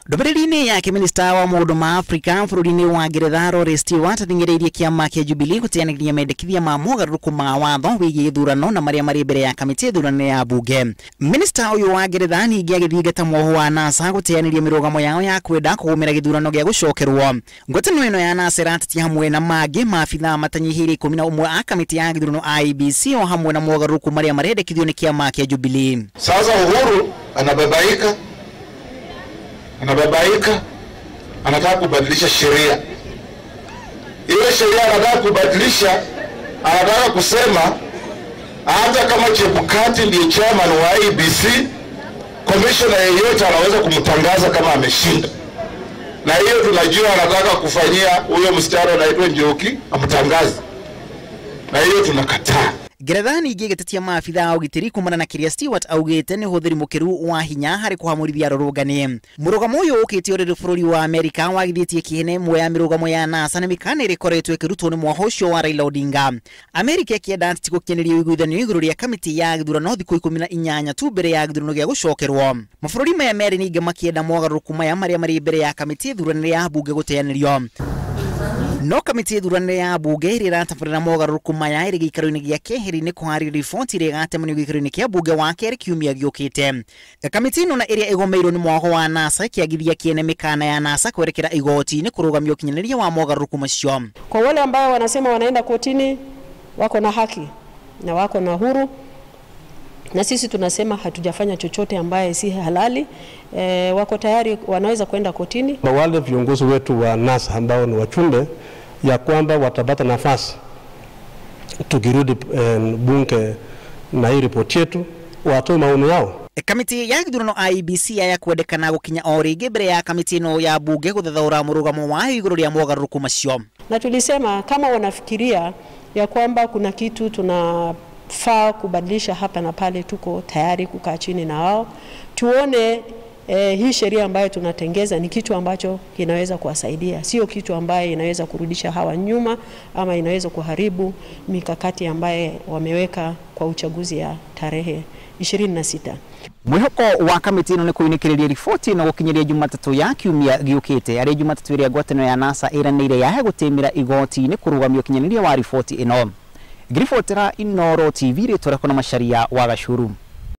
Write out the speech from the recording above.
Ndũmĩrĩri-inĩ yake, minista wa maũndũ ma Afrika bũrũri-inĩ wa Ngeretha Rory Stewart athing'ĩrĩirie kĩama kĩa Jubilee gũteanĩria mendekithia ma mogarũrũku ma watho wĩgiĩ gĩthurano na marĩa marĩ mbere ya kamĩtĩ ya ithurano ya bunge. Minista ũyũ wa Ngeretha ningĩ agĩthingata mwoho wa NASA gũteanĩria mĩrũgamo yao ya kwenda kũgũmĩra gĩthurano gĩa gũcokerwo. Ngwatanĩro ĩno ya NASA ĩratetia hamwe na mangĩ maabithaa matanyihĩire 11 a kamĩtĩ ya gĩthurano IEBC o hamwe na mogarũrũku marĩa marendekithio nĩ kĩama kĩa Jubilee. Sasa Uhuru anababaika, anababaika, anataka kubadilisha sheria. Ile sheria anataka kubadilisha, anataka kusema hata kama Chebukati ndiye chairman wa IEBC, commissioner yeyote anaweza kumtangaza kama ameshinda. Na hiyo tunajua anataka kufanyia huyo msichana anaitwa Njoki amtangaze. Na hiyo tunakataa. Ngeretha ningĩ ĩgĩtetia maabithaa a ũgitĩri kumana na kĩrĩa Stewart augĩte nĩ ũhũthĩri mũkĩru wa hinya harĩ kũhamũrithia arũrũngani. Mũrũgamo ũyũ ũkĩte o rĩrĩ bũrũri wa Amerika wagithĩtie kĩene ĩmwe ya mĩrũgamo ya NASA na mĩkana ĩrĩa ĩkoretwo ĩkĩrutwo nĩ mwaho ũcio wa Raila Odinga. Amerika ĩkĩenda ateti gũkinyanĩria ũiguithanio igũrũ rĩa kamĩtĩ ya gĩthurano thikũ 18 tu mbere ya gĩthurano gĩa gũcokerwo. Mabũrũri maya merĩ ningĩ makĩenda mogarũrũku maya marĩa marĩ mbere ya kamĩtĩ ĩthuranĩre ya bunge gũteanĩrio. No kamĩtĩ ĩthuranĩre ya bunge ĩrĩa ĩratabarĩra mogarũrũku maya ĩrĩ gĩikaro-inĩ gĩa keheri-inĩ kũharĩria riboti ĩrĩa ĩgatemanio gĩikaro-inĩ kĩa bunge wa kerĩ kiumia gĩũkĩte. Kamĩtĩ ĩno na ĩrĩa ĩgomeirwo nĩ mwaho wa NASA ĩkĩagithia kĩene mĩkana ya NASA kwerekera igoti-inĩ kũrũgamia ũkinyanĩria wa mogarũrũku macio. Kwa wale ambao wanasema wanaenda kotini, wako na haki na wako na huru, na sisi tunasema hatujafanya chochote ambaye si halali. Wako tayari, wanaweza kwenda kotini. Na wale viongozi wetu wa NASA ambao ni wachumbe, ya kwamba watapata nafasi tukirudi bunge na hii ripoti yetu, watoe maoni yao. Kamĩtĩ ya gĩthurano IEBC ya kwendekana gũkinya o rĩngĩ mbere ya kamĩtĩ ĩno ya bunge gũthathaũra mũrũgamo wayo igũrũ rĩa mogarũrũku macio. Na tulisema kama wanafikiria ya kwamba kuna kitu tunafaa kubadilisha hapa na pale, tuko tayari kukaa chini na wao tuone hii sheria ambayo tunatengeza ni kitu ambacho kinaweza kuwasaidia, sio kitu ambaye inaweza kurudisha hawa nyuma ama inaweza kuharibu mikakati ambaye wameweka kwa uchaguzi ya tarehe 26. Mwihoko wa kamĩtĩ ĩno nĩ kũinĩkĩrĩria riboti ĩno gũkinyĩria Jumatatũ ya kiumia gĩũkĩte, arĩa Jumatatũ ĩrĩa ngwatanĩro ya NASA ĩranĩire yahe gũtĩmĩra igoti-inĩ kũrũgamia ũkinyanĩria wa riboti ĩno. Ngĩribotera Inooro TV, rĩtwa rĩakwa na Macharia wa Gacuru.